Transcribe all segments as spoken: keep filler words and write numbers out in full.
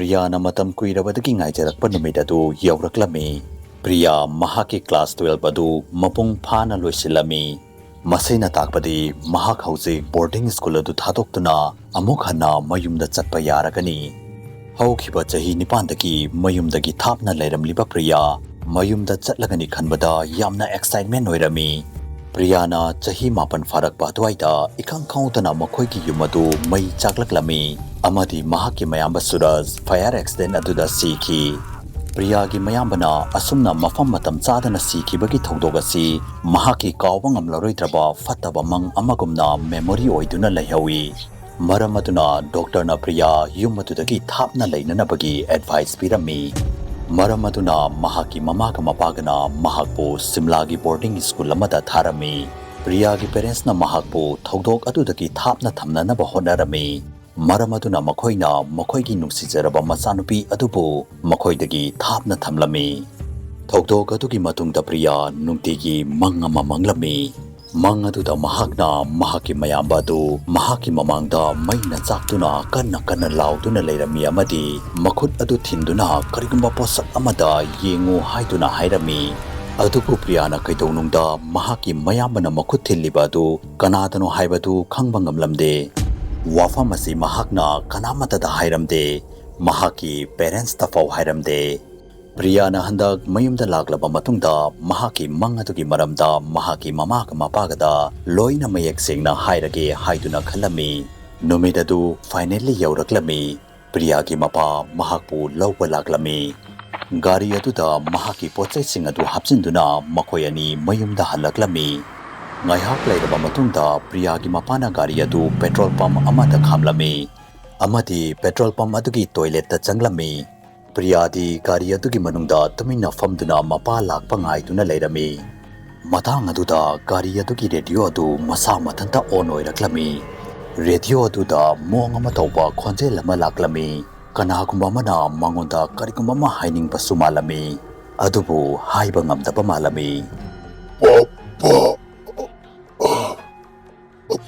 ꯄ꯭ꯔꯤꯌꯥꯅ ꯃꯇꯝ ꯀꯨꯏꯔꯕꯗꯒꯤ ꯉꯥꯏꯖꯔꯛꯄ ꯅꯨꯃꯤꯠ ꯑꯗꯨ ꯌꯧꯔꯛꯂꯝꯃꯤ꯫ ꯄ꯭ꯔꯤꯌꯥ ꯃꯍꯥꯛꯀꯤ class twelve ꯑꯗꯨ ꯃꯄꯨꯡ ꯐꯥꯅ ꯂꯣꯏꯁꯤꯜꯂꯝꯃꯤ꯫ ꯃꯁꯤꯅ ꯇꯥꯛꯄꯗꯤ ꯃꯍꯥꯛ ꯍꯧꯖꯤꯛ boarding school ꯑꯗꯨ ꯊꯥꯗꯣꯛꯇꯨꯅ ꯑꯃꯨꯛ ꯍꯟꯅ ꯃꯌꯨꯝꯗ ꯆꯠꯄ ꯌꯥꯔꯒꯅꯤ꯫ ꯍꯧꯈꯤꯕ ꯆꯍꯤ ꯅꯤꯄꯥꯟꯗꯒꯤ ꯃꯌꯨꯝꯗꯒꯤ ꯊꯥꯞꯅ ꯂꯩꯔꯝꯂꯤꯕ ꯄ꯭ꯔꯤꯌꯥ ꯃꯌꯨꯝꯗ ꯆꯠꯂꯒꯅꯤ ꯈꯟꯕꯗ ꯌꯥꯝꯅ excitement ꯑꯣꯏꯔꯝꯃꯤ꯫ ꯄ꯭ꯔꯤꯌꯥꯅ ꯆꯍꯤ ꯃꯥꯄꯟ ꯐꯥꯔꯛꯄ ꯑꯗꯨꯋꯥꯏꯗ ꯏꯈꯪ ꯈꯪꯍꯧꯗꯅ ꯃꯈꯣꯏꯒꯤ ꯌꯨꯝ ꯑꯗꯨ ꯃꯩ ꯆꯥꯛꯂꯛꯂꯝꯃꯤ ꯑꯃꯗꯤ ꯃꯍꯥꯛꯀꯤ ꯃꯌꯥꯝꯕ ꯁꯨꯔꯖ fire accident ꯑꯗꯨꯗ ꯁꯤꯈꯤ꯫ ꯄ꯭ꯔꯤꯌꯥꯒꯤ ꯃꯌꯥꯝꯕꯅ ꯑꯁꯨꯝꯅ ꯃꯐꯝ ꯃꯇꯝ ꯆꯥꯗꯅ ꯁꯤꯈꯤꯕꯒꯤ ꯊꯧꯗꯣꯛ ꯑꯁꯤ ꯃꯍꯥꯛꯀꯤ ꯀꯥꯎꯕ ꯉꯝꯂꯔꯣꯏꯗ꯭ꯔꯕ ꯐꯠꯇꯕ ꯃꯪ ꯑꯃꯒꯨꯝꯅ memory ꯑꯣꯏꯗꯨꯅ ꯂꯩꯍꯧꯏ꯫ ꯃꯔꯝ ꯑꯗꯨꯅ doctorꯅ ꯄ꯭ꯔꯤꯌꯥ ꯌꯨꯝ ꯑꯗꯨꯗꯒꯤ ꯊꯥꯞꯅ ꯂꯩꯅꯅꯕꯒꯤ advice ꯄꯤꯔꯝꯃꯤ꯫ ꯃꯔꯝ ꯑꯗꯨꯅ ꯃꯍꯥꯛꯀꯤ ꯃꯃꯥꯒ ꯃꯄꯥꯒꯅ ꯃꯍꯥꯛꯄꯨ ꯁꯤꯝꯂꯥꯒꯤ boarding school ꯑꯃꯗ ꯊꯥꯔꯝꯃꯤ꯫ ꯄ꯭ꯔꯤꯌꯥꯒꯤ parentsꯅ ꯃꯍꯥꯛꯄꯨ ꯊꯧꯗꯣꯛ ꯑꯗꯨꯗꯒꯤ ꯊꯥꯞꯅ ꯊꯝꯅꯅꯕ ꯍꯣꯠꯅꯔꯝꯃꯤ꯫ ꯃꯔꯝ ꯑꯗꯨꯅ ꯃꯈꯣꯏꯅ ꯃꯈꯣꯏꯒꯤ ꯅꯨꯡꯁꯤꯖꯔꯕ ꯃꯆꯥꯅꯨꯄꯤ ꯑꯗꯨꯕꯨ ꯃꯈꯣꯏꯗꯒꯤ ꯊꯥꯞꯅ ꯊꯝꯂꯝꯃꯤ꯫ ꯊꯧꯗꯣꯛ ꯑꯗꯨꯒꯤ ꯃꯇꯨꯡꯗ ꯄ꯭ꯔꯤꯌꯥ ꯅꯨꯡꯇꯤꯒꯤ ꯃꯪ ꯑꯃ ꯃꯪꯂꯝꯃꯤ꯫ ꯃꯪ ꯑꯗꯨꯗ ꯃꯍꯥꯛꯅ ꯃꯍꯥꯛꯀꯤ ꯃꯌꯥꯝꯕ ꯑꯗꯨ ꯃꯍꯥꯛꯀꯤ ꯃꯃꯥꯡꯗ ꯃꯩꯅ ꯆꯥꯛꯇꯨꯅ ꯀꯟꯅ ꯀꯟꯅ ꯂꯥꯎꯗꯨꯅ ꯂꯩꯔꯝꯃꯤ ꯑꯃꯗꯤ ꯃꯈꯨꯠ ꯑꯗꯨ ꯊꯤꯟꯗꯨꯅ ꯀꯔꯤꯒꯨꯝꯕ ꯄꯣꯠꯁꯛ ꯑꯃꯗ ꯌꯦꯡꯉꯨ ꯍꯥꯏꯗꯨꯅ ꯍꯥꯏꯔꯝꯃꯤ꯫ ꯑꯗꯨꯕꯨ ꯄ꯭ꯔꯤꯌꯥꯅ ꯀꯩꯗꯧꯅꯨꯡꯗ ꯃꯍꯥꯛꯀꯤ ꯃꯌꯥꯝꯕꯅ ꯃꯈꯨꯠ ꯊꯤꯜꯂꯤꯕ ꯑꯗꯨ ꯀꯅꯥꯗꯅꯣ ꯍꯥꯏꯕꯗꯨ ꯈꯪꯕ ꯉꯝꯂꯝꯗꯦ꯫ ꯋꯥꯐꯝ ꯑꯁꯤ ꯃꯍꯥꯛꯅ ꯀꯅꯥꯃꯠꯇꯗ ꯍꯥꯏꯔꯝꯗꯦ꯫ ꯃꯍꯥꯛꯀꯤ parentsꯇ ꯐꯥꯎ ꯍꯥꯏꯔꯝꯗꯦ꯫ ꯄ꯭ꯔꯤꯌꯥꯅ ꯍꯟꯗꯛ ꯃꯌꯨꯝꯗ ꯂꯥꯛꯂꯕ ꯃꯇꯨꯡꯗ ꯃꯍꯥꯛꯀꯤ ꯃꯪ ꯑꯗꯨꯒꯤ ꯃꯔꯝꯗ ꯃꯍꯥꯛꯀꯤ ꯃꯃꯥꯒ ꯃꯄꯥꯒꯗ ꯂꯣꯏꯅ ꯃꯌꯦꯛ ꯁꯦꯡꯅ ꯍꯥꯏꯔꯒꯦ ꯍꯥꯏꯗꯨꯅ ꯈꯜꯂꯝꯃꯤ꯫ ꯅꯨꯃꯤꯠ ꯑꯗꯨ finally ꯌꯧꯔꯛꯂꯝꯃꯤ꯫ ꯄ꯭ꯔꯤꯌꯥꯒꯤ ꯃꯄꯥ ꯃꯍꯥꯛꯄꯨ ꯂꯧꯕ ꯂꯥꯛꯂꯝꯃꯤ꯫ ꯒꯥꯔꯤ ꯑꯗꯨꯗ ꯃꯍꯥꯛꯀꯤ ꯄꯣꯠꯆꯩꯁꯤꯡ ꯑꯗꯨ ꯍꯥꯞꯆꯤꯟꯗꯨꯅ ꯃꯈꯣꯏ ꯑꯅꯤ ꯃꯌꯨꯝꯗ ꯍꯜꯂꯛꯂꯝꯃꯤ꯫ ꯉꯥꯏꯍꯥꯛ ꯂꯩꯔꯕ ꯃꯇꯨꯡꯗ ꯄ꯭ꯔꯤꯌꯥꯒꯤ ꯃꯄꯥꯅ ꯒꯥꯔꯤ ꯑꯗꯨ petrol pump ꯑꯃꯗ ꯈꯥꯝꯂꯝꯃꯤ ꯑꯃꯗꯤ petrol pump ꯑꯗꯨꯒꯤ toiletꯇ ꯆꯪꯂꯝꯃꯤ꯫ ꯄ꯭ꯔꯤꯌꯥꯗꯤ ꯒꯥꯔꯤ ꯑꯗꯨꯒꯤ ꯃꯅꯨꯡꯗ ꯇꯨꯃꯤꯟꯅ ꯐꯝꯗꯨꯅ ꯃꯄꯥ ꯂꯥꯛꯄ ꯉꯥꯏꯗꯨꯅ ꯂꯩꯔꯝꯃꯤ꯫ ꯃꯇꯥꯡ ꯑꯗꯨꯗ ꯒꯥꯔꯤ ꯑꯗꯨꯒꯤ radio ꯑꯗꯨ ꯃꯁꯥ ꯃꯊꯟꯇ on ꯑꯣꯏꯔꯛꯂꯝꯃꯤ꯫ Radio ꯑꯗꯨꯗ ꯃꯑꯣꯡ ꯑꯃ ꯇꯧꯕ ꯈꯣꯟꯖꯦꯜ ꯑꯃ ꯂꯥꯛꯂꯝꯃꯤ꯫ ꯀꯅꯥꯒꯨꯝꯕ ꯑꯃꯅ ꯃꯉꯣꯟꯗ ꯀꯔꯤꯒꯨꯝꯕ ꯑꯃ ꯍꯥꯏꯅꯤꯡꯕꯁꯨ ꯃꯥꯜꯂꯝꯃꯤ, ꯑꯗꯨꯕꯨ ꯍꯥꯏꯕ ꯉꯝꯗꯕ ꯃꯥꯜꯂꯝꯃꯤ꯫ "ꯄꯥꯄꯥ,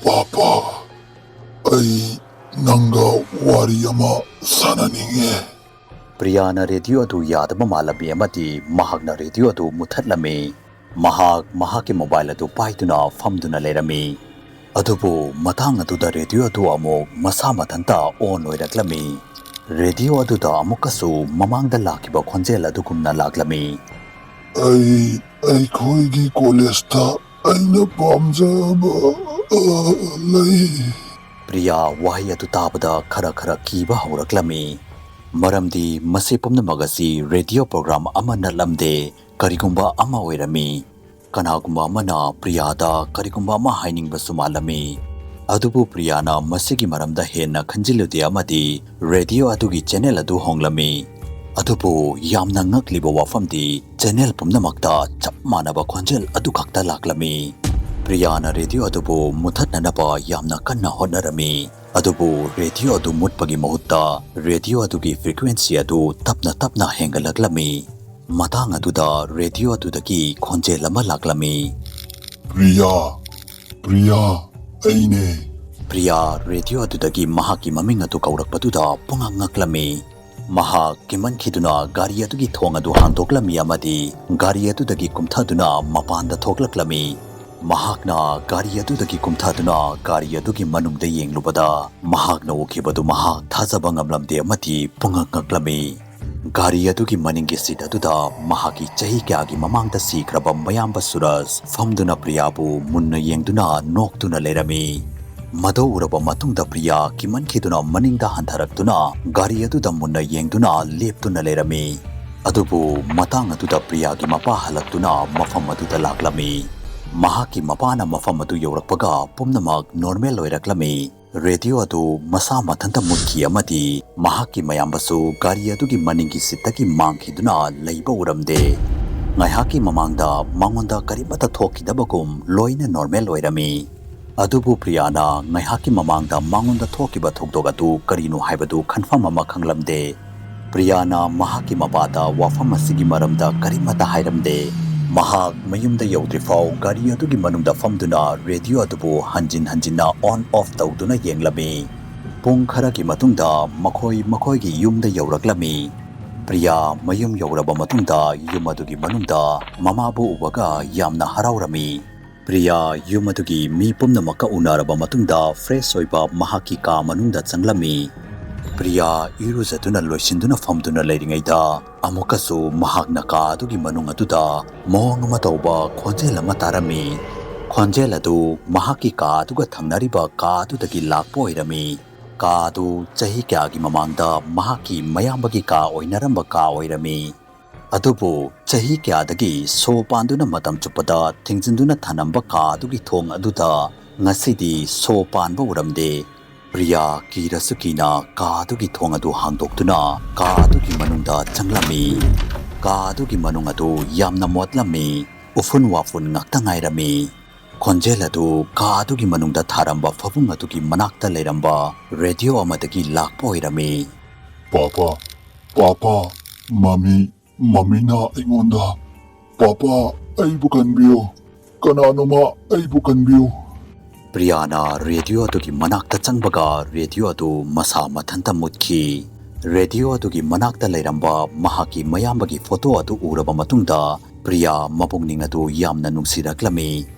ꯄꯥꯄꯥ, ꯑꯩ ꯅꯪꯒ ꯋꯥꯔꯤ ꯑꯃ ꯁꯥꯟꯅꯅꯤꯡꯉꯦ꯫ ꯄ꯭ꯔꯤꯌꯥꯅ ꯔꯦꯗꯤꯑꯣ ꯑꯗꯨ ꯌꯥꯗꯕ ꯃꯥꯜꯂꯝꯃꯤ ꯑꯃꯗꯤ ꯃꯍꯥꯛꯅ ꯔꯦꯗꯤꯑꯣ ꯑꯗꯨ ꯃꯨꯊꯠꯂꯝꯃꯤ꯫ ꯃꯍꯥꯛ ꯃꯍꯥꯛꯀꯤ ꯃꯣꯕꯥꯏꯜ ꯑꯗꯨ ꯄꯥꯏꯗꯨꯅ ꯐꯝꯗꯨꯅ ꯂꯩꯔꯝꯃꯤ꯫ ꯑꯗꯨꯕꯨ ꯃꯇꯥꯡ ꯑꯗꯨꯗ ꯔꯦꯗꯤꯑꯣ ꯑꯗꯨ ꯑꯃꯨꯛ ꯃꯁꯥ ꯃꯊꯟꯇ ꯑꯣꯟ ꯑꯣꯏꯔꯛꯂꯝꯃꯤ꯫ ꯔꯦꯗꯤꯑꯣ ꯑꯗꯨꯗ ꯑꯃꯨꯛꯀꯁꯨ ꯃꯃꯥꯡꯗ ꯂꯥꯛꯈꯤꯕ ꯈꯣꯟꯖꯦꯜ ꯑꯗꯨꯒꯨꯝꯅ ꯂꯥꯛꯂꯝꯃꯤ꯫ "ꯑꯩ ꯑꯩꯈꯣꯏꯒꯤ ꯀꯣꯂꯦꯖꯇ ꯑꯩꯅ ꯄꯥꯝꯖꯕ, ꯑ, ꯂꯩ꯫" ꯄ꯭ꯔꯤꯌꯥ ꯋꯥꯍꯩ ꯑꯗꯨ ꯇꯥꯕꯗ ꯈꯔ ꯈꯔ ꯀꯤꯕ ꯍꯧꯔꯛꯂꯝꯃꯤ꯫ ꯃꯔꯝꯗꯤ ꯃꯁꯤ ꯄꯨꯝꯅꯃꯛ ꯑꯁꯤ ꯔꯦꯗꯤꯑꯣ ꯄ꯭ꯔꯣꯒ꯭ꯔꯥꯝ ꯑꯃ ꯅꯠꯂꯝꯗꯦ, ꯀꯔꯤꯒꯨꯝꯕ ꯑꯃ ꯑꯣꯏꯔꯝꯃꯤ꯫ ꯀꯅꯥꯒꯨꯝꯕ ꯑꯃꯅ ꯄ꯭ꯔꯤꯌꯥꯗ ꯀꯔꯤꯒꯨꯝꯕ ꯑꯃ ꯍꯥꯏꯅꯤꯡꯕꯁꯨ ꯃꯥꯜꯂꯝꯃꯤ꯫ ꯑꯗꯨꯕꯨ ꯄ꯭ꯔꯤꯌꯥꯅ ꯃꯁꯤꯒꯤ ꯃꯔꯝꯗ ꯍꯦꯟꯅ ꯈꯟꯖꯤꯜꯂꯨꯗꯦ ꯑꯃꯗꯤ ꯔꯦꯗꯤꯑꯣ ꯑꯗꯨꯒꯤ ꯆꯦꯅꯦꯜ ꯑꯗꯨ ꯍꯣꯡꯂꯝꯃꯤ꯫ ꯑꯗꯨꯕꯨ ꯌꯥꯝꯅ ꯉꯛꯂꯤꯕ ꯋꯥꯐꯝꯗꯤ, ꯆꯦꯅꯦꯜ ꯄꯨꯝꯅꯃꯛꯇ ꯆꯞ ꯃꯥꯟꯅꯕ ꯈꯣꯟꯖꯦꯜ ꯑꯗꯨꯈꯛꯇ ꯂꯥꯛꯂꯝꯃꯤ꯫ ꯄ꯭ꯔꯤꯌꯥꯅ ꯔꯦꯗꯤꯑꯣ ꯑꯗꯨꯕꯨ ꯃꯨꯊꯠꯅꯅꯕ ꯌꯥꯝꯅ ꯀꯟꯅ ꯍꯣꯠꯅꯔꯝꯃꯤ꯫ ꯑꯗꯨꯕꯨ ꯔꯦꯗꯤꯑꯣ ꯑꯗꯨ ꯃꯨꯠꯄꯒꯤ ꯃꯍꯨꯠꯇ ꯔꯦꯗꯤꯑꯣ ꯑꯗꯨꯒꯤ ꯐ꯭ꯔꯤꯀ꯭ꯋꯦꯟꯁꯤ ꯑꯗꯨ ꯇꯞꯅ ꯇꯞꯅ ꯍꯦꯟꯒꯠꯂꯛꯂꯝꯃꯤ꯫ ꯃꯇꯥꯡ ꯑꯗꯨꯗ ꯔꯦꯗꯤꯑꯣ ꯑꯗꯨꯗꯒꯤ ꯈꯣꯟꯖꯦꯜ ꯑꯃ ꯂꯥꯛꯂꯝꯃꯤ꯫ "ꯄ꯭ꯔꯤꯌꯥ, ꯄ꯭ꯔꯤꯌꯥ, ꯑꯩꯅꯦ꯫" ꯄ꯭ꯔꯤꯌꯥ ꯔꯦꯗꯤꯑꯣ ꯑꯗꯨꯗꯒꯤ ꯃꯍꯥꯛꯀꯤ ꯃꯃꯤꯡ ꯑꯗꯨ ꯀꯧꯔꯛꯄꯗꯨꯗ ꯄꯨꯡꯉꯛ ꯉꯛꯂꯝꯃꯤ꯫ ꯃꯍꯥꯛ ꯀꯤꯃꯟꯈꯤꯗꯨꯅ ꯒꯥꯔꯤ ꯑꯗꯨꯒꯤ ꯊꯣꯡ ꯑꯗꯨ ꯍꯥꯡꯗꯣꯛꯂꯝꯃꯤ ꯑꯃꯗꯤ ꯒꯥꯔꯤ ꯑꯗꯨꯗꯒꯤ ꯀꯨꯝꯊꯗꯨꯅ ꯃꯄꯥꯟꯗ ꯊꯣꯛꯂꯛꯂꯝꯃꯤ꯫ ꯃꯍꯥꯛꯅ ꯒꯥꯔꯤ ꯑꯗꯨꯗꯒꯤ ꯀꯨꯝꯊꯗꯨꯅ ꯒꯥꯔꯤ ꯑꯗꯨꯒꯤ ꯃꯅꯨꯡꯗ ꯌꯦꯡꯂꯨꯕꯗ, ꯃꯍꯥꯛꯅ ꯎꯈꯤꯕꯗꯨ ꯃꯍꯥꯛ ꯊꯥꯖꯕ ꯉꯝꯂꯝꯗꯦ ꯑꯃꯗꯤ ꯄꯨꯡꯉꯛ ꯉꯛꯂꯝꯃꯤ꯫ ꯒꯥꯔꯤ ꯑꯗꯨꯒꯤ ꯃꯅꯤꯡꯒꯤ ꯁꯤꯠ ꯑꯗꯨꯗ ꯃꯍꯥꯛꯀꯤ ꯆꯍꯤ ꯀꯌꯥꯒꯤ ꯃꯃꯥꯡꯗ ꯁꯤꯈ꯭ꯔꯕ ꯃꯌꯥꯝꯕ ꯁꯨꯔꯖ ꯐꯝꯗꯨꯅ ꯄ꯭ꯔꯤꯌꯥꯕꯨ ꯃꯨꯟꯅ ꯌꯦꯡꯗꯨꯅ ꯅꯣꯛꯇꯨꯅ ꯂꯩꯔꯝꯃꯤ꯫ ꯃꯗꯨ ꯎꯔꯕ ꯃꯇꯨꯡꯗ ꯄ꯭ꯔꯤꯌꯥ ꯀꯤꯃꯟꯈꯤꯗꯨꯅ ꯃꯅꯤꯡꯗ ꯍꯟꯊꯔꯛꯇꯨꯅ ꯒꯥꯔꯤ ꯑꯗꯨꯗ ꯃꯨꯟꯅ ꯌꯦꯡꯗꯨꯅ ꯂꯦꯞꯇꯨꯅ ꯂꯩꯔꯝꯃꯤ꯫ ꯑꯗꯨꯕꯨ ꯃꯇꯥꯡ ꯑꯗꯨꯗ ꯄ꯭ꯔꯤꯌꯥꯒꯤ ꯃꯄꯥ ꯍꯜꯂꯛꯇꯨꯅ ꯃꯐꯝ ꯑꯗꯨꯗ ꯂꯥꯛꯂꯝꯃꯤ꯫ ꯃꯍꯥꯛꯀꯤ ꯃꯄꯥꯅ ꯃꯐꯝ ꯑꯗꯨ ꯌꯧꯔꯛꯄꯒ ꯄꯨꯝꯅꯃꯛ ꯅꯣꯔꯃꯦꯜ ꯑꯣꯏꯔꯛꯂꯝꯃꯤ꯫ ꯔꯦꯗꯤꯑꯣ ꯑꯗꯨ ꯃꯁꯥ ꯃꯊꯟꯇ ꯃꯨꯠꯈꯤ ꯑꯃꯗꯤ ꯃꯍꯥꯛꯀꯤ ꯃꯌꯥꯝꯕꯁꯨ ꯒꯥꯔꯤ ꯑꯗꯨꯒꯤ ꯃꯅꯤꯡꯒꯤ ꯁꯤꯠꯇꯒꯤ ꯃꯥꯡꯈꯤꯗꯨꯅ ꯂꯩꯕ ꯎꯔꯝꯗꯦ꯫ ꯉꯥꯏꯍꯥꯛꯀꯤ ꯃꯃꯥꯡꯗ ꯃꯉꯣꯟꯗ ꯀꯔꯤꯃꯠꯇ ꯊꯣꯛꯈꯤꯗꯕꯒꯨꯝ ꯂꯣꯏꯅ ꯅꯣꯔꯃꯦꯜ ꯑꯣꯏꯔꯝꯃꯤ꯫ ꯑꯗꯨꯕꯨ ꯄ꯭ꯔꯤꯌꯥꯅ ꯉꯥꯏꯍꯥꯛꯀꯤ ꯃꯃꯥꯡꯗ ꯃꯉꯣꯟꯗ ꯊꯣꯛꯈꯤꯕ ꯊꯧꯗꯣꯛ ꯑꯗꯨ ꯀꯔꯤꯅꯣ ꯍꯥꯏꯕꯗꯨ ꯀꯟꯐꯥꯔꯝ ꯑꯃ ꯈꯪꯂꯝꯗꯦ꯫ ꯄ꯭ꯔꯤꯌꯥꯅ ꯃꯍꯥꯛꯀꯤ ꯃꯄꯥꯗ ꯋꯥꯐꯝ ꯑꯁꯤꯒꯤ ꯃꯔꯝꯗ ꯀꯔꯤꯃꯠꯇ ꯍꯥꯏꯔꯝꯗꯦ꯫ ꯃꯍꯥꯛ ꯃꯌꯨꯝꯗ ꯌꯧꯗ꯭ꯔꯤꯐꯥꯎ ꯒꯥꯔꯤ ꯑꯗꯨꯒꯤ ꯃꯅꯨꯡꯗ ꯐꯝꯗꯨꯅ ꯔꯦꯗꯤꯑꯣ ꯑꯗꯨꯕꯨ ꯍꯟꯖꯤꯟ ꯍꯟꯖꯤꯟꯅ ꯑꯣꯟ ꯑꯣꯐ ꯇꯧꯗꯨꯅ ꯌꯦꯡꯂꯝꯃꯤ꯫ ꯄꯨꯡ ꯈꯔꯒꯤ ꯃꯇꯨꯡꯗ ꯃꯈꯣꯏ ꯃꯈꯣꯏꯒꯤ ꯌꯨꯝꯗ ꯌꯧꯔꯛꯂꯝꯃꯤ꯫ ꯄ꯭ꯔꯤꯌꯥ ꯃꯌꯨꯝ ꯌꯧꯔꯕ ꯃꯇꯨꯡꯗ ꯌꯨꯝ ꯑꯗꯨꯒꯤ ꯃꯅꯨꯡꯗ ꯃꯃꯥꯕꯨ ꯎꯕꯒ ꯌꯥꯝꯅ ꯍꯔꯥꯎꯔꯝꯃꯤ꯫ ꯄ꯭ꯔꯤꯌꯥ ꯌꯨꯝ ꯑꯗꯨꯒꯤ ꯃꯤ ꯄꯨꯝꯅꯃꯛꯀ ꯎꯅꯔꯕ ꯃꯇꯨꯡꯗ fresh ꯑꯣꯏꯕ ꯃꯍꯥꯛꯀꯤ ꯀꯥ ꯃꯅꯨꯡꯗ ꯆꯪꯂꯝꯃꯤ꯫ ꯄ꯭ꯔꯤꯌꯥ ꯏꯔꯨꯖꯗꯨꯅ ꯂꯣꯏꯁꯤꯟꯗꯨꯅ ꯐꯝꯗꯨꯅ ꯂꯩꯔꯤꯉꯩꯗ ꯑꯃꯨꯛꯀꯁꯨ ꯃꯍꯥꯛꯅ ꯀꯥ ꯑꯗꯨꯒꯤ ꯃꯅꯨꯡ ꯑꯗꯨꯗ ꯃꯑꯣꯡ ꯑꯃ ꯇꯧꯕ ꯈꯣꯟꯖꯦꯜ ꯑꯃ ꯇꯥꯔꯝꯃꯤ꯫ ꯈꯣꯟꯖꯦꯜ ꯑꯗꯨ ꯃꯍꯥꯛꯀꯤ ꯀꯥ ꯑꯗꯨꯒ ꯊꯪꯅꯔꯤꯕ ꯀꯥ ꯑꯗꯨꯗꯒꯤ ꯂꯥꯛꯄ ꯑꯣꯏꯔꯝꯃꯤ꯫ ꯀꯥ ꯑꯗꯨ ꯆꯍꯤ ꯀꯌꯥꯒꯤ ꯃꯃꯥꯡꯗ ꯃꯍꯥꯛꯀꯤ ꯃꯌꯥꯝꯕꯒꯤ ꯀꯥ ꯑꯣꯏꯅꯔꯝꯕ ꯀꯥ ꯑꯣꯏꯔꯝꯃꯤ꯫ ꯑꯗꯨꯕꯨ ꯆꯍꯤ ꯀꯌꯥꯗꯒꯤ ꯁꯣ ꯄꯥꯟꯗꯨꯅ ꯃꯇꯝ ꯆꯨꯞꯄꯗ ꯊꯤꯡꯖꯤꯟꯗꯨꯅ ꯊꯅꯝꯕ ꯀꯥ ꯑꯗꯨꯒꯤ ꯊꯣꯡ ꯑꯗꯨꯗ ꯉꯁꯤꯗꯤ ꯁꯣ ꯄꯥꯟꯕ ꯎꯔꯝꯗꯦ꯫ ꯄ꯭ꯔꯤꯌꯥ ꯀꯤꯔꯁꯨ ꯀꯤꯅ ꯀꯥ ꯑꯗꯨꯒꯤ ꯊꯣꯡ ꯑꯗꯨ ꯍꯥꯡꯗꯣꯛꯇꯨꯅ ꯀꯥ ꯑꯗꯨꯒꯤ ꯃꯅꯨꯡꯗ ꯆꯪꯂꯝꯃꯤ꯫ ꯀꯥ ꯑꯗꯨꯒꯤ ꯃꯅꯨꯡ ꯑꯗꯨ ꯌꯥꯝꯅ ꯃꯣꯠꯂꯝꯃꯤ꯫ ꯎꯐꯨꯟ ꯋꯥꯐꯨꯟ ꯉꯥꯛꯇ ꯉꯥꯏꯔꯝꯃꯤ꯫ ꯈꯣꯟꯖꯦꯜ ꯑꯗꯨ ꯀꯥ ꯑꯗꯨꯒꯤ ꯃꯅꯨꯡꯗ ꯊꯥꯔꯝꯕ ꯐꯃꯨꯡ ꯑꯗꯨꯒꯤ ꯃꯅꯥꯛꯇ ꯂꯩꯔꯝꯕ ꯔꯦꯗꯤꯑꯣ ꯑꯃꯗꯒꯤ ꯂꯥꯛꯄ ꯑꯣꯏꯔꯝꯃꯤ꯫ "ꯄꯥꯄꯥ, ꯄꯥꯄꯥ, ꯃꯃꯤ, ꯃꯃꯤꯅ ꯑꯩꯉꯣꯟꯗ, ꯄꯥꯄꯥ, ꯑꯩꯕꯨ ꯀꯟꯕꯤꯌꯨ, ꯀꯅꯥꯅꯣꯃ ꯑꯩꯕꯨ ꯀꯟꯕꯤꯌꯨ!" ꯄ꯭ꯔꯤꯌꯥꯅ ꯔꯦꯗꯤꯑꯣ ꯑꯗꯨꯒꯤ ꯃꯅꯥꯛꯇ ꯆꯪꯕꯒ ꯔꯦꯗꯤꯑꯣ ꯑꯗꯨ ꯃꯁꯥ ꯃꯊꯟꯇ ꯃꯨꯠꯈꯤ꯫ ꯔꯦꯗꯤꯑꯣ ꯑꯗꯨꯒꯤ ꯃꯅꯥꯛꯇ ꯂꯩꯔꯝꯕ ꯃꯍꯥꯛꯀꯤ ꯃꯌꯥꯝꯕꯒꯤ ꯐꯣꯇꯣ ꯑꯗꯨ ꯎꯔꯕ ꯃꯇꯨꯡꯗ ꯄ꯭ꯔꯤꯌꯥ ꯃꯄꯨꯛꯅꯤꯡ ꯑꯗꯨ ꯌꯥꯝꯅ ꯅꯨꯡꯁꯤꯔꯛꯂꯝꯃꯤ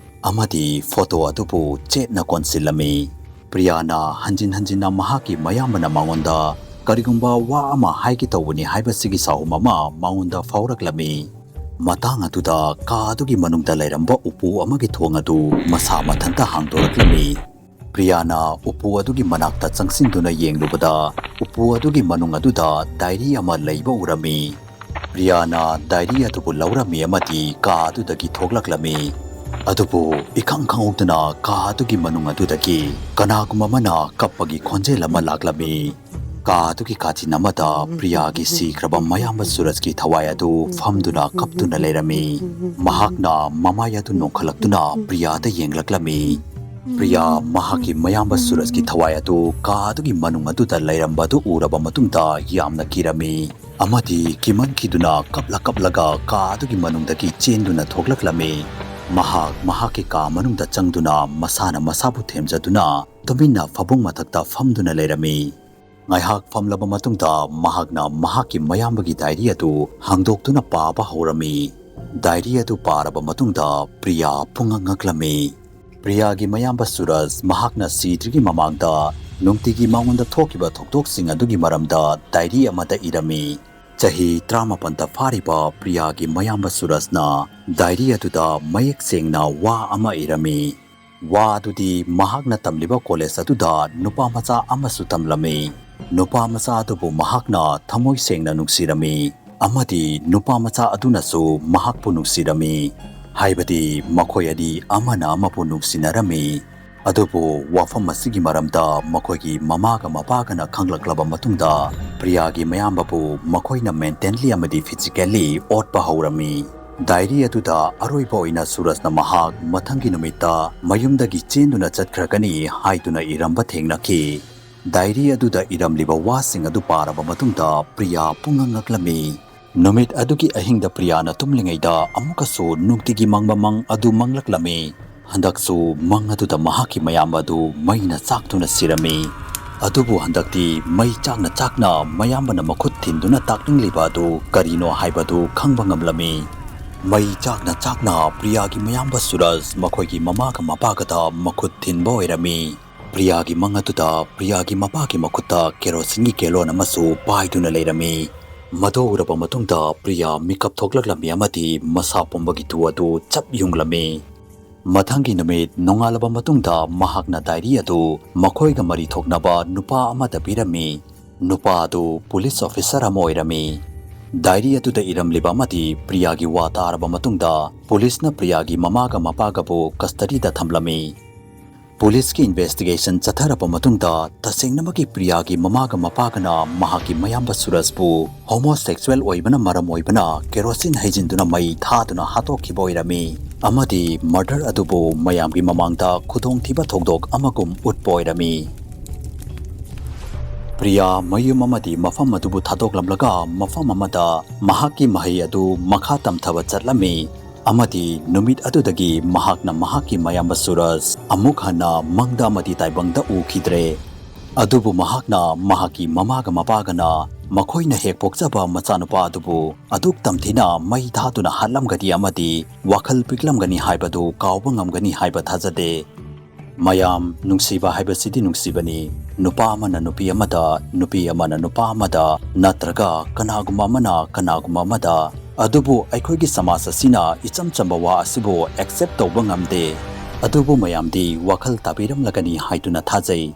ꯑꯃꯗꯤ ꯐꯣꯇꯣ ꯑꯗꯨꯕꯨ ꯆꯦꯠꯅ ꯀꯣꯟꯁꯤꯜꯂꯝꯃꯤ꯫ ꯄ꯭ꯔꯤꯌꯥꯅ ꯍꯟꯖꯤꯟ ꯍꯟꯖꯤꯟꯅ ꯃꯍꯥꯛꯀꯤ ꯃꯌꯥꯝꯕꯅ ꯃꯉꯣꯟꯗ ꯀꯔꯤꯒꯨꯝꯕ ꯋꯥ ꯑꯃ ꯍꯥꯏꯒꯦ ꯇꯧꯕꯅꯤ ꯍꯥꯏꯕꯁꯤꯒꯤ ꯁꯥꯎꯍꯨꯝ ꯑꯃ ꯃꯉꯣꯟꯗ ꯐꯥꯎꯔꯛꯂꯝꯃꯤ꯫ ꯃꯇꯥꯡ ꯑꯗꯨꯗ ꯀꯥ ꯑꯗꯨꯒꯤ ꯃꯅꯨꯡꯗ ꯂꯩꯔꯝꯕ ꯎꯄꯨ ꯑꯃꯒꯤ ꯊꯣꯡ ꯑꯗꯨ ꯃꯁꯥ ꯃꯊꯟꯇ ꯍꯥꯡꯗꯣꯔꯛꯂꯝꯃꯤ꯫ ꯄ꯭ꯔꯤꯌꯥꯅ ꯎꯄꯨ ꯑꯗꯨꯒꯤ ꯃꯅꯥꯛꯇ ꯆꯪꯁꯤꯟꯗꯨꯅ ꯌꯦꯡꯂꯨꯕꯗ, ꯎꯄꯨ ꯑꯗꯨꯒꯤ ꯃꯅꯨꯡ ꯑꯗꯨꯗ ꯗꯥꯏꯔꯤ ꯑꯃ ꯂꯩꯕ ꯎꯔꯝꯃꯤ꯫ ꯄ꯭ꯔꯤꯌꯥꯅ ꯗꯥꯏꯔꯤ ꯑꯗꯨꯕꯨ ꯂꯧꯔꯝꯃꯤ ꯑꯃꯗꯤ ꯀꯥ ꯑꯗꯨꯗꯒꯤ ꯊꯣꯛꯂꯛꯂꯝꯃꯤ꯫ ꯑꯗꯨꯕꯨ ꯏꯈꯪ ꯈꯪꯍꯧꯗꯅ ꯀꯥ ꯑꯗꯨꯒꯤ ꯃꯅꯨꯡ ꯑꯗꯨꯗꯒꯤ ꯀꯅꯥꯒꯨꯝꯕ ꯑꯃꯅ ꯀꯞꯄꯒꯤ ꯈꯣꯟꯖꯦꯜ ꯑꯃ ꯂꯥꯛꯂꯝꯃꯤ꯫ ꯀꯥ ꯑꯗꯨꯒꯤ ꯀꯥꯆꯤꯟ ꯑꯃꯗ ꯄ꯭ꯔꯤꯌꯥꯒꯤ ꯁꯤꯈ꯭ꯔꯕ ꯃꯌꯥꯝꯕ ꯁꯨꯔꯖꯀꯤ ꯊꯋꯥꯏ ꯑꯗꯨ ꯐꯝꯗꯨꯅ ꯀꯞꯇꯨꯅ ꯂꯩꯔꯝꯃꯤ꯫ ꯃꯍꯥꯛꯅ ꯃꯃꯥꯏ ꯑꯗꯨ ꯅꯣꯡꯈꯠꯂꯛꯇꯨꯅ ꯄ꯭ꯔꯤꯌꯥꯗ ꯌꯦꯡꯂꯛꯂꯝꯃꯤ꯫ ꯄ꯭ꯔꯤꯌꯥ ꯃꯍꯥꯛꯀꯤ ꯃꯌꯥꯝꯕ ꯁꯨꯔꯖꯀꯤ ꯊꯋꯥꯏ ꯑꯗꯨ ꯀꯥ ꯑꯗꯨꯒꯤ ꯃꯅꯨꯡ ꯑꯗꯨꯗ ꯂꯩꯔꯝꯕ ꯑꯗꯨ ꯎꯔꯕ ꯃꯇꯨꯡꯗ ꯌꯥꯝꯅ ꯀꯤꯔꯝꯃꯤ ꯑꯃꯗꯤ ꯀꯤꯃꯟꯈꯤꯗꯨꯅ ꯀꯞꯂ ꯀꯞꯂꯒ ꯀꯥ ꯑꯗꯨꯒꯤ ꯃꯅꯨꯡꯗꯒꯤ ꯆꯦꯟꯗꯨꯅ ꯊꯣꯛꯂꯛꯂꯝꯃꯤ꯫ ꯃꯍꯥꯛ ꯃꯍꯥꯛꯀꯤ ꯀꯥ ꯃꯅꯨꯡꯗ ꯆꯪꯗꯨꯅ ꯃꯁꯥꯅ ꯃꯁꯥꯕꯨ ꯊꯦꯝꯖꯗꯨꯅ ꯇꯨꯃꯤꯟꯅ ꯐꯃꯨꯡ ꯃꯊꯛꯇ ꯐꯝꯗꯨꯅ ꯂꯩꯔꯝꯃꯤ꯫ ꯉꯥꯏꯍꯥꯛ ꯐꯝꯂꯕ ꯃꯇꯨꯡꯗ ꯃꯍꯥꯛꯅ ꯃꯍꯥꯛꯀꯤ ꯃꯌꯥꯝꯕꯒꯤ ꯗꯥꯏꯔꯤ ꯑꯗꯨ ꯍꯥꯡꯗꯣꯛꯇꯨꯅ ꯄꯥꯕ ꯍꯧꯔꯝꯃꯤ꯫ ꯗꯥꯏꯔꯤ ꯑꯗꯨ ꯄꯥꯔꯕ ꯃꯇꯨꯡꯗ ꯄ꯭ꯔꯤꯌꯥ ꯄꯨꯡꯉꯛ ꯉꯛꯂꯝꯃꯤ꯫ ꯄ꯭ꯔꯤꯌꯥꯒꯤ ꯃꯌꯥꯝꯕ ꯁꯨꯔꯖ ꯃꯍꯥꯛꯅ ꯁꯤꯗ꯭ꯔꯤꯒꯤ ꯃꯃꯥꯡꯗ ꯅꯨꯡꯇꯤꯒꯤ ꯃꯉꯣꯟꯗ ꯊꯣꯛꯈꯤꯕ ꯊꯧꯗꯣꯛꯁꯤꯡ ꯑꯗꯨꯒꯤ ꯃꯔꯝꯗ ꯗꯥꯏꯔꯤ ꯑꯃꯗ ꯏꯔꯝꯃꯤ꯫ ꯆꯍꯤ ꯇꯔꯥꯃꯥꯄꯟꯗ ꯐꯥꯔꯤꯕ ꯄ꯭ꯔꯤꯌꯥꯒꯤ ꯃꯌꯥꯝꯕ ꯁꯨꯔꯖꯅ ꯗꯥꯏꯔꯤ ꯑꯗꯨꯗ ꯃꯌꯦꯛ ꯁꯦꯡꯅ ꯋꯥ ꯑꯃ ꯏꯔꯝꯃꯤ꯫ ꯋꯥ ꯑꯗꯨꯗꯤ ꯃꯍꯥꯛꯅ ꯇꯝꯂꯤꯕ ꯀꯣꯂꯦꯖ ꯑꯗꯨꯗ ꯅꯨꯄꯥ ꯃꯆꯥ ꯑꯃꯁꯨ ꯇꯝꯂꯝꯃꯤ꯫ ꯅꯨꯄꯥ ꯃꯆꯥ ꯑꯗꯨꯕꯨ ꯃꯍꯥꯛꯅ ꯊꯃꯣꯏ ꯁꯦꯡꯅ ꯅꯨꯡꯁꯤꯔꯝꯃꯤ ꯑꯃꯗꯤ ꯅꯨꯄꯥ ꯃꯆꯥ ꯑꯗꯨꯅꯁꯨ ꯃꯍꯥꯛꯄꯨ ꯅꯨꯡꯁꯤꯔꯝꯃꯤ꯫ ꯍꯥꯏꯕꯗꯤ ꯃꯈꯣꯏ ꯑꯅꯤ ꯑꯃꯅ ꯑꯃꯕꯨ ꯅꯨꯡꯁꯤꯅꯔꯝꯃꯤ꯫ ꯑꯗꯨꯕꯨ ꯋꯥꯐꯝ ꯑꯁꯤꯒꯤ ꯃꯔꯝꯗ ꯃꯈꯣꯏꯒꯤ ꯃꯃꯥꯒ ꯃꯄꯥꯒꯅ ꯈꯪꯂꯛꯂꯕ ꯃꯇꯨꯡꯗ ꯄ꯭ꯔꯤꯌꯥꯒꯤ ꯃꯌꯥꯝꯕꯕꯨ ꯃꯈꯣꯏꯅ ꯃꯦꯟꯇꯦꯟꯂꯤ ꯑꯃꯗꯤ ꯐꯤꯖꯤꯀꯦꯜꯂꯤ ꯑꯣꯠꯄ ꯍꯧꯔꯝꯃꯤ꯫ ꯗꯥꯏꯔꯤ ꯑꯗꯨꯗ ꯑꯔꯣꯏꯕ ꯑꯣꯏꯅ ꯁꯨꯔꯖꯅ ꯃꯍꯥꯛ ꯃꯊꯪꯒꯤ ꯅꯨꯃꯤꯠꯇ ꯃꯌꯨꯝꯗꯒꯤ ꯆꯦꯟꯗꯨꯅ ꯆꯠꯈ꯭ꯔꯒꯅꯤ ꯍꯥꯏꯗꯨꯅ ꯏꯔꯝꯕ ꯊꯦꯡꯅꯈꯤ꯫ ꯗꯥꯏꯔꯤ ꯑꯗꯨꯗ ꯏꯔꯝꯂꯤꯕ ꯋꯥꯁꯤꯡ ꯑꯗꯨ ꯄꯥꯔꯕ ꯃꯇꯨꯡꯗ ꯄ꯭ꯔꯤꯌꯥ ꯄꯨꯡꯉꯛ ꯉꯛꯂꯝꯃꯤ꯫ ꯅꯨꯃꯤꯠ ꯑꯗꯨꯒꯤ ꯑꯍꯤꯡꯗ ꯄ꯭ꯔꯤꯌꯥꯅ ꯇꯨꯝꯂꯤꯉꯩꯗ ꯑꯃꯨꯛꯀꯁꯨ ꯅꯨꯡꯇꯤꯒꯤ ꯃꯪꯕ ꯃꯪ ꯑꯗꯨ ꯃꯪꯂꯛꯂꯝꯃꯤ꯫ ꯍꯟꯗꯛꯁꯨ ꯃꯪ ꯑꯗꯨꯗ ꯃꯍꯥꯛꯀꯤ ꯃꯌꯥꯝꯕ ꯑꯗꯨ ꯃꯩꯅ ꯆꯥꯛꯇꯨꯅ ꯁꯤꯔꯝꯃꯤ꯫ ꯑꯗꯨꯕꯨ ꯍꯟꯗꯛꯇꯤ ꯃꯩ ꯆꯥꯛꯅ ꯆꯥꯛꯅ ꯃꯌꯥꯝꯕꯅ ꯃꯈꯨꯠ ꯊꯤꯟꯗꯨꯅ ꯇꯥꯛꯅꯤꯡꯂꯤꯕ ꯑꯗꯨ ꯀꯔꯤꯅꯣ ꯍꯥꯏꯕꯗꯨ ꯈꯪꯕ ꯉꯝꯂꯝꯃꯤ꯫ ꯃꯩ ꯆꯥꯛꯅ ꯆꯥꯛꯅ ꯄ꯭ꯔꯤꯌꯥꯒꯤ ꯃꯌꯥꯝꯕ ꯁꯨꯔꯖ ꯃꯈꯣꯏꯒꯤ ꯃꯃꯥꯒ ꯃꯄꯥꯒꯗ ꯃꯈꯨꯠ ꯊꯤꯟꯕ ꯑꯣꯏꯔꯝꯃꯤ꯫ ꯄ꯭ꯔꯤꯌꯥꯒꯤ ꯃꯪ ꯑꯗꯨꯗ ꯄ꯭ꯔꯤꯌꯥꯒꯤ ꯃꯄꯥꯒꯤ ꯃꯈꯨꯠꯇ ꯀꯦꯔꯣꯁꯤꯟꯒꯤ ꯒꯦꯂꯣꯟ ꯑꯃꯁꯨ ꯄꯥꯏꯗꯨꯅ ꯂꯩꯔꯝꯃꯤ꯫ ꯃꯗꯨ ꯎꯔꯕ ꯃꯇꯨꯡꯗ ꯄ꯭ꯔꯤꯌꯥ ꯃꯤꯀꯞ ꯊꯣꯛꯂꯛꯂꯝꯃꯤ ꯑꯃꯗꯤ ꯃꯁꯥ ꯄꯨꯝꯕꯒꯤ ꯇꯨ ꯑꯗꯨ ꯆꯞ ꯌꯨꯡꯂꯝꯃꯤ꯫ ꯃꯊꯪꯒꯤ ꯅꯨꯃꯤꯠ ꯅꯣꯡꯉꯥꯜꯂꯕ ꯃꯇꯨꯡꯗ ꯃꯍꯥꯛꯅ ꯗꯥꯏꯔꯤ ꯑꯗꯨ ꯃꯈꯣꯏꯒ ꯃꯔꯤ ꯊꯣꯛꯅꯕ ꯅꯨꯄꯥ ꯑꯃꯗ ꯄꯤꯔꯝꯃꯤ꯫ ꯅꯨꯄꯥ ꯑꯗꯨ ꯄꯨꯂꯤꯁ ꯑꯣꯐꯤꯁꯔ ꯑꯃ ꯑꯣꯏꯔꯝꯃꯤ꯫ ꯗꯥꯏꯔꯤ ꯑꯗꯨꯗ ꯏꯔꯝꯂꯤꯕ ꯑꯃꯗꯤ ꯄ꯭ꯔꯤꯌꯥꯒꯤ ꯋꯥ ꯇꯥꯔꯕ ꯃꯇꯨꯡꯗ ꯄꯨꯂꯤꯁꯅ ꯄ꯭ꯔꯤꯌꯥꯒꯤ ꯃꯃꯥꯒ ꯃꯄꯥꯒꯕꯨ ꯀꯁꯇꯗꯤꯗ ꯊꯝꯂꯝꯃꯤ꯫ ꯄꯨꯂꯤꯁꯀꯤ ꯏꯟꯚꯦꯁꯇꯤꯒꯦꯁꯟ ꯆꯠꯊꯔꯕ ꯃꯇꯨꯡꯗ ꯇꯁꯦꯡꯅꯃꯛꯀꯤ ꯄ꯭ꯔꯤꯌꯥꯒꯤ ꯃꯃꯥꯒ ꯃꯄꯥꯒꯅ ꯃꯍꯥꯛꯀꯤ ꯃꯌꯥꯝꯕ ꯁꯨꯔꯖꯄꯨ ꯍꯣꯃꯣꯁꯦꯛꯁꯨꯑꯦꯜ ꯑꯣꯏꯕꯅ ꯃꯔꯝ ꯑꯣꯏꯕꯅ ꯀꯦꯔꯣꯁꯤꯟ ꯍꯩꯖꯤꯟꯗꯨꯅ ꯃꯩ ꯊꯥꯗꯨꯅ ꯍꯥꯠꯇꯣꯛꯈꯤꯕ ꯑꯣꯏꯔꯝꯃꯤ ꯑꯃꯗꯤ ꯃꯔꯗꯔ ꯑꯗꯨꯕꯨ ꯃꯌꯥꯝꯒꯤ ꯃꯃꯥꯡꯗ ꯈꯨꯗꯣꯡꯊꯤꯕ ꯊꯧꯗꯣꯛ ꯑꯃꯒꯨꯝ ꯎꯠꯄ ꯑꯣꯏꯔꯝꯃꯤ꯫ ꯄ꯭ꯔꯤꯌꯥ ꯃꯌꯨꯝ ꯑꯃꯗꯤ ꯃꯐꯝ ꯑꯗꯨꯕꯨ ꯊꯥꯗꯣꯛꯂꯝꯂꯒ ꯃꯐꯝ ꯑꯃꯗ ꯃꯍꯥꯛꯀꯤ ꯃꯍꯩ ꯑꯗꯨ ꯃꯈꯥ ꯇꯝꯊꯕ ꯆꯠꯂꯝꯃꯤ ꯑꯃꯗꯤ ꯅꯨꯃꯤꯠ ꯑꯗꯨꯗꯒꯤ ꯃꯍꯥꯛꯅ ꯃꯍꯥꯛꯀꯤ ꯃꯌꯥꯝꯕ ꯁꯨꯔꯖ ꯑꯃꯨꯛ ꯍꯟꯅ ꯃꯪꯗ ꯑꯃꯗꯤ ꯇꯥꯏꯕꯪꯗ ꯎꯈꯤꯗ꯭ꯔꯦ꯫ ꯑꯗꯨꯕꯨ ꯃꯍꯥꯛꯅ ꯃꯍꯥꯛꯀꯤ ꯃꯃꯥꯒ ꯃꯄꯥꯒꯅ ꯃꯈꯣꯏꯅ ꯍꯦꯛ ꯄꯣꯛꯆꯕ ꯃꯆꯥꯅꯨꯄꯥ ꯑꯗꯨꯕꯨ ꯑꯗꯨꯛ ꯇꯝꯊꯤꯅ ꯃꯩ ꯊꯥꯗꯨꯅ ꯍꯥꯠꯂꯝꯒꯅꯤ ꯑꯃꯗꯤ ꯋꯥꯈꯜ ꯄꯤꯛꯂꯝꯒꯅꯤ ꯍꯥꯏꯕꯗꯨ ꯀꯥꯎꯕ ꯉꯝꯒꯅꯤ ꯍꯥꯏꯕ ꯊꯥꯖꯗꯦ꯫ ꯃꯌꯥꯝ, ꯅꯨꯡꯁꯤꯕ ꯍꯥꯏꯕꯁꯤꯗꯤ ꯅꯨꯡꯁꯤꯕꯅꯤ꯫ ꯅꯨꯄꯥ ꯑꯃꯅ ꯅꯨꯄꯤ ꯑꯃꯗ, ꯅꯨꯄꯤ ꯑꯃꯅ ꯅꯨꯄꯥ ꯑꯃꯗ, ꯅꯠꯇ꯭ꯔꯒ ꯀꯅꯥꯒꯨꯝꯕ ꯑꯃꯅ ꯀꯅꯥꯒꯨꯝꯕ ꯑꯃꯗ꯫ ꯑꯗꯨꯕꯨ ꯑꯩꯈꯣꯏꯒꯤ ꯁꯃꯥꯖ ꯑꯁꯤꯅ ꯏꯆꯝ ꯆꯝꯕ ꯋꯥ ꯑꯁꯤꯕꯨ accept ꯇꯧꯕ ꯉꯝꯗꯦ꯫ ꯑꯗꯨꯕꯨ ꯃꯌꯥꯝꯗꯤ ꯋꯥꯈꯜ ꯇꯥꯕꯤꯔꯝꯂꯒꯅꯤ ꯍꯥꯏꯗꯨꯅ ꯊꯥꯖꯩ꯫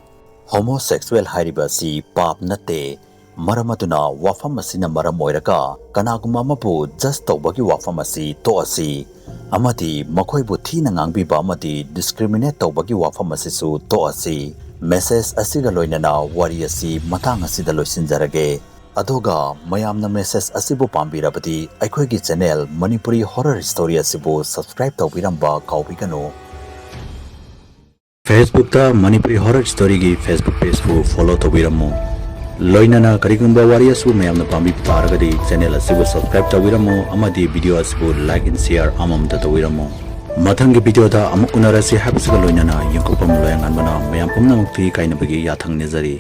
Homosexual ꯍꯥꯏꯔꯤꯕ ꯑꯁꯤ ꯄꯥꯞ ꯅꯠꯇꯦ꯫ ꯃꯔꯝ ꯑꯗꯨꯅ ꯋꯥꯐꯝ ꯑꯁꯤꯅ ꯃꯔꯝ ꯑꯣꯏꯔꯒ ꯀꯅꯥꯒꯨꯝꯕ ꯑꯃꯕꯨ judge ꯇꯧꯕꯒꯤ ꯋꯥꯐꯝ ꯑꯁꯤ ꯇꯣꯛꯑꯁꯤ, ꯑꯃꯗꯤ ꯃꯈꯣꯏꯕꯨ ꯊꯤꯅ ꯉꯥꯡꯕꯤꯕ ꯑꯃꯗꯤ discriminate ꯇꯧꯕꯒꯤ ꯋꯥꯐꯝ ꯑꯁꯤꯁꯨ ꯇꯣꯛꯑꯁꯤ꯫ Message ꯑꯁꯤꯒ ꯂꯣꯏꯅꯅ ꯋꯥꯔꯤ ꯑꯁꯤ ꯃꯇꯥꯡ ꯑꯁꯤꯗ ꯂꯣꯏꯁꯤꯟꯖꯔꯒꯦ꯫ ꯑꯗꯨꯒ ꯃꯌꯥꯝꯅ message ꯑꯁꯤꯕꯨ ꯄꯥꯝꯕꯤꯔꯕꯗꯤ ꯑꯩꯈꯣꯏꯒꯤ channel Manipuri Horror Story ꯑꯁꯤꯕꯨ subscribe ꯇꯧꯕꯤꯔꯝꯕ ꯀꯥꯎꯕꯤꯒꯅꯨ꯫ Facebook ꯇ Manipuri Horror Story ꯒꯤ Facebook page ꯄꯨ follow ꯇꯧꯕꯤꯔꯝꯃꯨ꯫ ꯂꯣꯏꯅꯅ ꯀꯔꯤꯒꯨꯝꯕ ꯋꯥꯔꯤ ꯑꯁꯤꯕꯨ ꯃꯌꯥꯝꯅ ꯄꯥꯝꯕꯤꯕ ꯇꯥꯔꯒꯗꯤ channel ꯑꯁꯤꯕꯨ subscribe ꯇꯧꯕꯤꯔꯝꯃꯨ ꯑꯃꯗꯤ video ꯑꯁꯤꯕꯨ like and share ꯑꯃꯃꯝꯇ ꯇꯧꯕꯤꯔꯝꯃꯨ꯫ ꯃꯊꯪꯒꯤ video ꯗ ꯑꯃꯨꯛ ꯎꯅꯔꯁꯤ ꯍꯥꯏꯕꯁꯤꯒ ꯂꯣꯏꯅꯅ ꯌꯦꯡꯊꯣꯛꯄꯝ ꯂꯣꯌꯥꯉꯥꯟꯕꯅ ꯃꯌꯥꯝ ꯄꯨꯝꯅꯃꯛꯀꯤ ꯀꯥꯏꯅꯕꯒꯤ ꯌꯥꯊꯪ ꯅꯤꯖꯔꯤ꯫